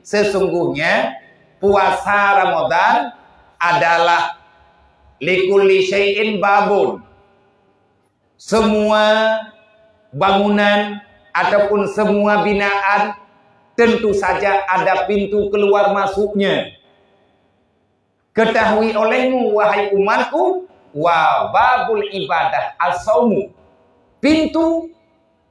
sesungguhnya puasa Ramadan adalah likulli syai'in babun. Semua bangunan ataupun semua binaan Tentu saja ada pintu keluar masuknya. Ketahui olehmu, wahai umatku, wa babul ibadah as-saumu. Pintu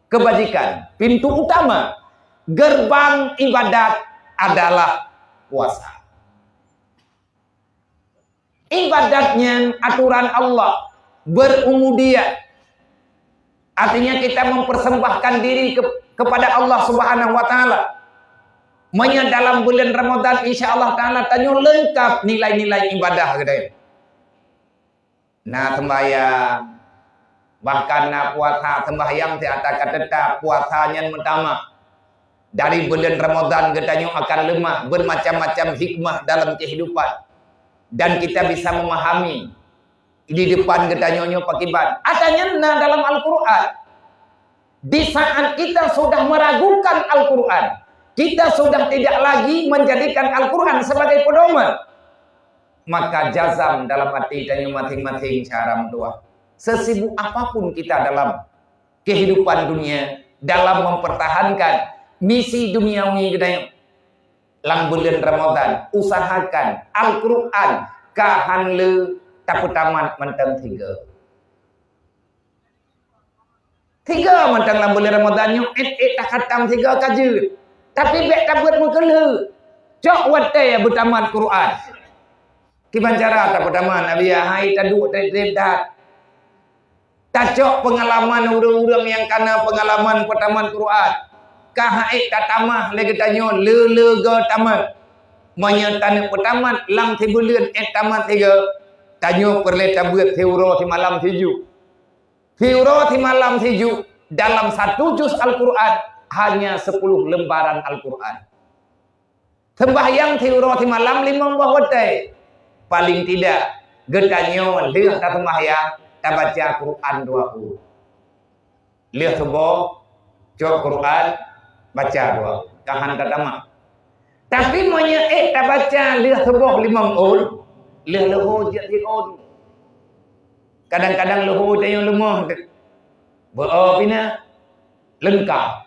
kebajikan, pintu utama, gerbang ibadat adalah puasa. Ibadat nyan aturan Allah, berubudiyah. Artinya kita mempersembahkan diri ke-, kepada Allah Subhanahu wa Taala. Meunyoe dalam bulan Ramadan, insya Allah Taala tanyoe leungkap nilai-nilai ibadah geutanyoe. Na sembahyang, bahkan na puasa, sembahyang siat ka teutap, puasa nyan meutamah. Dari bulan Ramadan geutanyoe akan leumah, bermacam-macam hikmah dalam kehidupan. Dan kita bisa memahami di depan geutanyoe nyoe pakiban. Ata nyan na dalam Al-Quran. Di saat kita sudah meragukan Al-Quran, kita sudah tidak lagi menjadikan Al-Quran sebagai pedoman, maka jazam dalam hati tanyoe masing-masing cara meutuah. Sesibuk apapun kita dalam kehidupan dunia, dalam mempertahankan misi duniawi geutanyoe, lam bulan Ramadan, usahakan Al-Quran ka han le tapeutamat mantong sigoe. Sigoe mantong lam bulan Ramadan nyoe, ék-ék takhatam sigoe ka jeuet. Tapi bék tabeuet meukeuleu. Cok watée beutamat Quran. Kiban cara tapeutamat, Nabi Yahya taduek treb-treb that. Tacok peungalaman ureuëng-ureuëng nyang kana peungalaman peutamat Quran. Ka han ék tatamah lé geutanyoe le-le goe tamat. Meunyoe taneuk peutamat lam sibuleuen ék tamat sigoe, tanyoe peureulée tabeuet siuroe simalam siju. Siuroe simalam siju dalam satu juz Al-Quran hanya sepuluh lembaran Al-Quran. Sembahyang siuroe simalam limong boh watée. Paling tidak, geutanyoe lheueh tasembahyang, tabaca Quran dua uroe. Lheueh suboh, cok Quran, baca dua uroe. Ka han tatamah. Tapi meunyoe ék tabaca lheueh suboh limong uroe, lheueh leuhô jeuet siuroe. Kadang-kadang leuhô tanyoe leumoh teuh. Beu-o pih na, leungkap.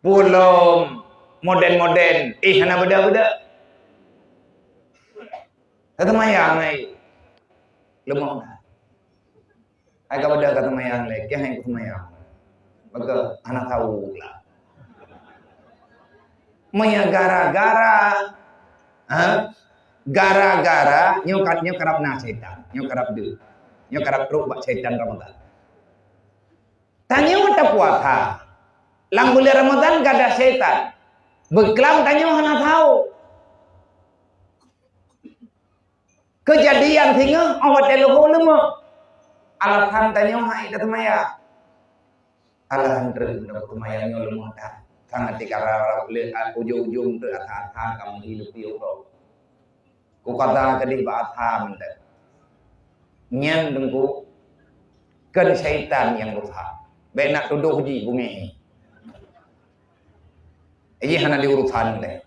Pulom moden-moden, ih, hana beuda-beuda. Ka teumayang ai. Leumoh na. Ai ka beuda ka teumayang lé, keuh hai ka teumayang. Maka hana tau lah. Meunyoe gara-gara, ha? Gara-gara nyoe ka-, nyoe karab na syaitan, nyoe karab deuh. Nyoe karab trok bak syaitan Ramadan. Tanyoe tapuasa. Lam buleuen Ramadhan gadôh syaitan. Beuklam tanyoe hana tau. Keujadian singoh 'oh watée leuhô leumoh. Alasan tanyoe han ék taseumayang. Alasan treuk, ndak taseumayang nyoe leumoh that. Sangat tikara lé ujong-ujong treuk asa-asa kamoe hilup di uroe. Kukata keudeh bak asa mantong. Nyan teungku, kon syaitan nyang rusak. Bék nak tudoh jih beungéh. Jih hana diurusan teuh.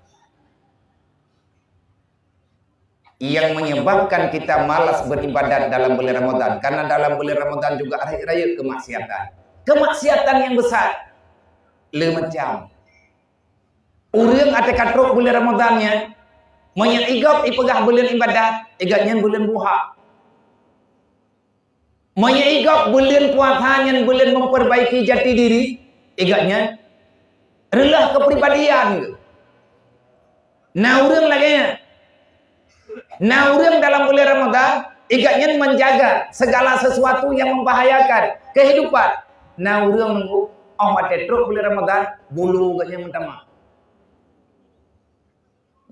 Yang menyebabkan kita malas beribadat dalam bulan Ramadan, karena dalam bulan Ramadan juga rayeuk-rayeuk kemaksiatan. Kemaksiatan yang besar. Le macam. Ureuëng até ka trok buleuen Ramadhan nyan, meunyoe igop ipeugah buleuen ibadat, igat nyan buleuen buha. Meunyoe igop buleuen puasa nyan buleuen memperbaiki jati diri, igat nyan reuloh keupribadian. Na ureuëng lagée nyan. Na ureuëng dalam buleuen Ramadhan, igat nyan menjaga segala sesuatu yang membahayakan kehidupan. Na ureuëng nunggu, 'oh watée trok buleuen Ramadhan, bulu geuh nyan meutamah.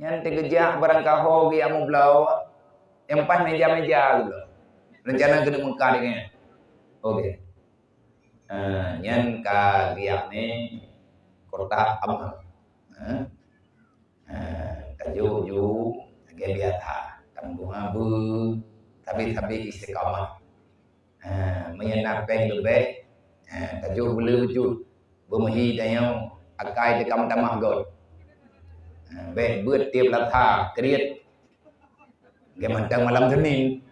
Nyan teugeujak barangkaho geujak meubloe, nyang paih meja-meja geuh. Rencana keuneuk meukah nyan. Oke. Ah, nyan ka geujak ni kotak amal. Ha? Ha, tajoh ju lagée biasa, tameudoa beu, sabe-sabe istiqamah. Ha, meunyoe na péng leubeh, ha, tajoh beu le beujeuet, beumeuhi tanyoe akai teuka meutamah got. Ha, bék beuet tieb lasa kriet. Geuh mantong malam Senin.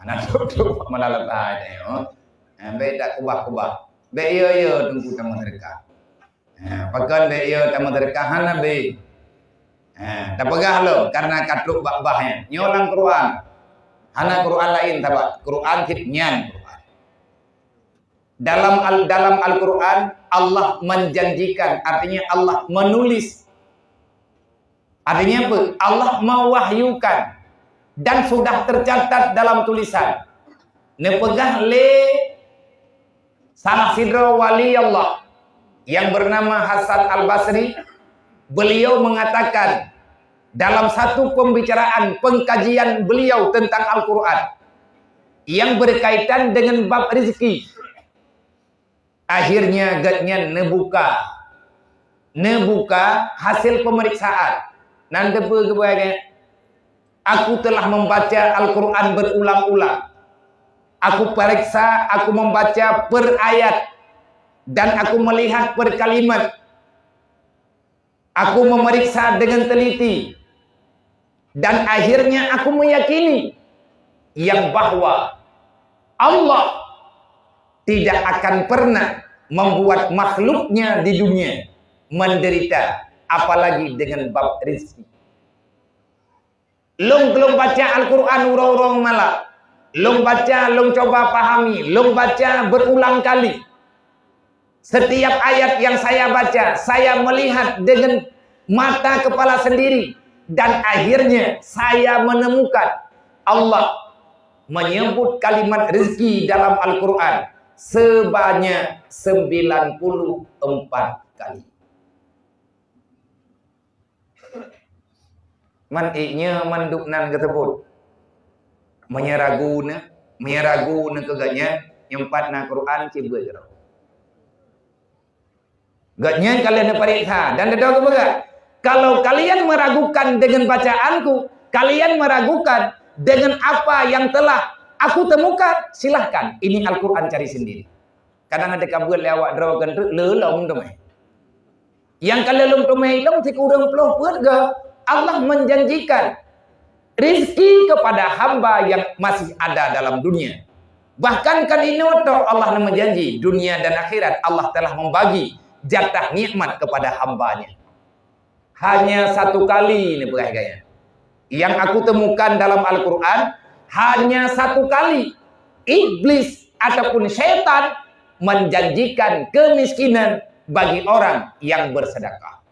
Hana trok-trok malam Selasa nyoe. Ha, bék dak kubah-kubah. Bék yo-yo teungku tameuseudekah. Ha, pakon bèk yo tameudeureuka hana bèk. Ha, tapeugah lom karena ka trok bak bah nyan. Nyoe lam Quran. Hana Quran laén, sabab Quran cit nyan Quran. Dalam Al-, dalam Al-Quran, Allah menjanjikan, artinya Allah menulis. Artinya apa? Allah mewahyukan dan sudah tercatat dalam tulisan. Neupeugah lé salah sidroe wali Allah yang bernama Hasan Al-Basri, beliau mengatakan dalam satu pembicaraan pengkajian beliau tentang Al-Quran yang berkaitan dengan bab rezeki, akhirnya gobnyan neubuka, neubuka hasil pemeriksaan. Nan teupeu geupeugah lagèe, "Aku telah membaca Al-Quran berulang-ulang. Aku periksa, aku membaca per ayat, dan aku melihat per kalimat. Aku memeriksa dengan teliti, dan akhirnya aku meyakini yang bahwa Allah tidak akan pernah membuat makhluknya di dunia menderita, apalagi dengan bab rezeki." Lôn, lôn baca Al-Quran uroe-uroe malam. Lôn baca, lôn cuba pahami, lôn baca berulang kali. Setiap ayat yang saya baca, saya melihat dengan mata kepala sendiri, dan akhirnya saya menemukan Allah menyebut kalimat rezeki dalam Al-Quran sebanyak sembilan puluh empat kali. Man ék nyoe mandum nan geuseubut. Meunyoe ragu na, meunyoe ragu na keu gobnyan, nyoe pat na Quran, cit beuet keudroe. Gobnyan ka lheueh neupareksa dan dudoe geupeugah, "Kalau kalian meragukan dengan bacaanku, kalian meragukan dengan apa yang telah aku temukan, silahkan ini Al-Quran cari sendiri." Kadang ada kabeuet lé awak droe keuneuk le lom teumé. Nyang ka lheueh lôn teumé ilong sikureueng ploh peuet goe, Allah menjanjikan rezeki kepada hamba yang masih ada dalam dunia. Bahkan kan inoe toh Allah na meujanji, dunia dan akhirat Allah telah membagi jatah nikmat kepada hamba-Nya. Hanya satu kali ni beurah gaya. Yang aku temukan dalam Al-Quran, hanya satu kali Iblis ataupun syaitan menjanjikan kemiskinan bagi orang yang bersedekah.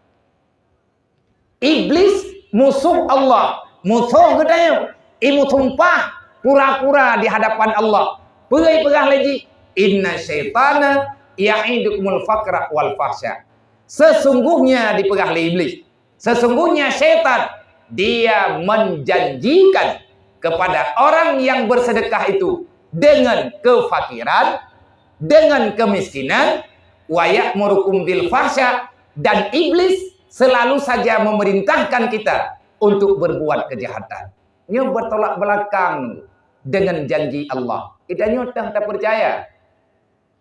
Iblis musuh Allah, musuh geutanyoe, imeusumpah pura-pura di hadapan Allah. Peue ipeugah lé jih? "Inna syaitana ya'idukumul faqra wal fahsya." Sesungguhnya, dipeugah lé Iblis, sesungguhnya syaitan, dia menjanjikan kepada orang yang bersedekah itu dengan kefakiran, dengan kemiskinan, "Wa ya'murukum bil fahsya," dan Iblis selalu saja memerintahkan kita untuk berbuat kejahatan. Nyoe bertolak belakang dengan janji Allah. Kita nyoe teuh tapeucaya.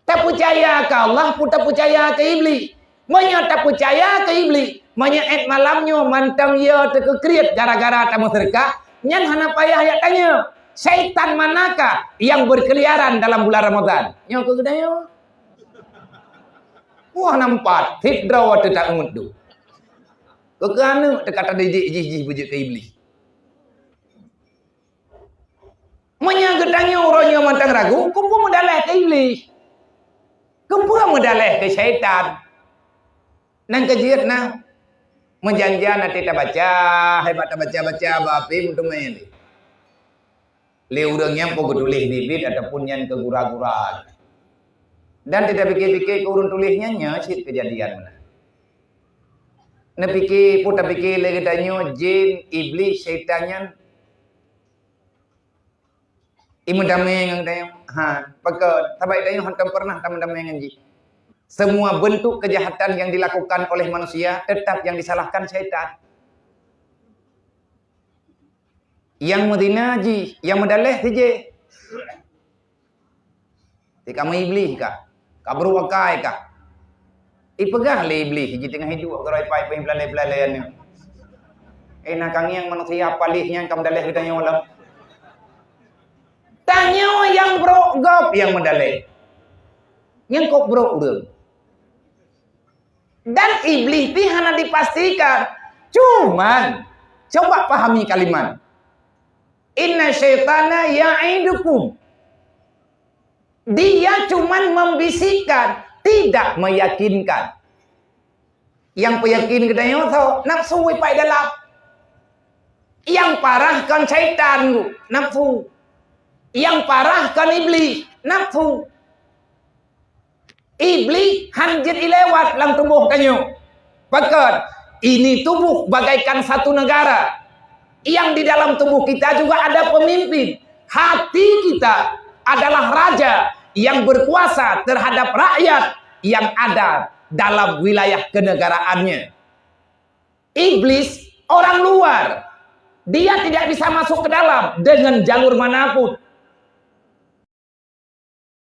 Tapeucaya keu Allah pun tapeucaya keu Iblis. Meunyoe tapeucaya keu Iblis, meunyoe ék malam nyoe mantong yo teukeukriet gara-gara tameuseudeukah, nyan hana payah jak tanyoe, syaitan manakah yang berkeliaran dalam bulan Ramadhan? Nyoe keu geutanyoe. Wah, nampat, sidroe teuh taungut tu. Keu aneuk teuka tadijik jih-jih beujeuet keu Iblis. Meunyoe geutanyoe uroe nyoe mantong ragu, keupeue meudaleh keu Iblis? Keupeue meudaleh keu syaitan? Nyang keujeuet na, meujan-jan até tabaca, hai bak tabaca-baca bak api meuteumé lé. Lé ureuëng nyang peu geutuléh biet-biet ataupun nyan keu gura-gura. Dan teuka pike-pike keu ureuëng tuléh nyan, nyoe cit keujadian meunan. Neupike, peu tapike lé geutanyoe jén, Iblis, syaitan nyan imeudamé ngon geutanyoe? Ha, pakon? Sabab geutanyoe hántom peureunah tameudamé ngon jih. Semua bentuk kejahatan yang dilakukan oleh manusia tetap yang disalahkan syaitan. Nyang meuzina jih, nyang meudaleh si jih. Di kamoe Iblis kah? Ka brok akai kah? Ipeugah lé Iblis jiteungoh iduek keuroi pai pih beulalée-beulalée nyoe. Eh, na kangieng manusia paléh nyan ka meudaleh geutanyoe lom. Tanyoe nyang brok gob nyang meudaleh. Nyang kok brok ureuëng. Dan iblis pih hana dipastikan. Cuman, coba pahami kalimat. Inna syaitana ya'idukum. Dia cuman membisikkan, tidak meyakinkan. Nyang peuyakin geutanyoe tho, nafsu ipai dalam. Nyang parah kon syaitan, nafsu. Nyang parah kon iblis, nafsu. Iblis han jeuet ilewat lam tuboh tanyoe. Pakon, ini tubuh bagaikan satu negara. Yang di dalam tubuh kita juga ada pemimpin. Hati kita adalah raja yang berkuasa terhadap rakyat yang ada dalam wilayah kenegaraannya. Iblis orang luar. Dia tidak bisa masuk ke dalam dengan jalur manapun.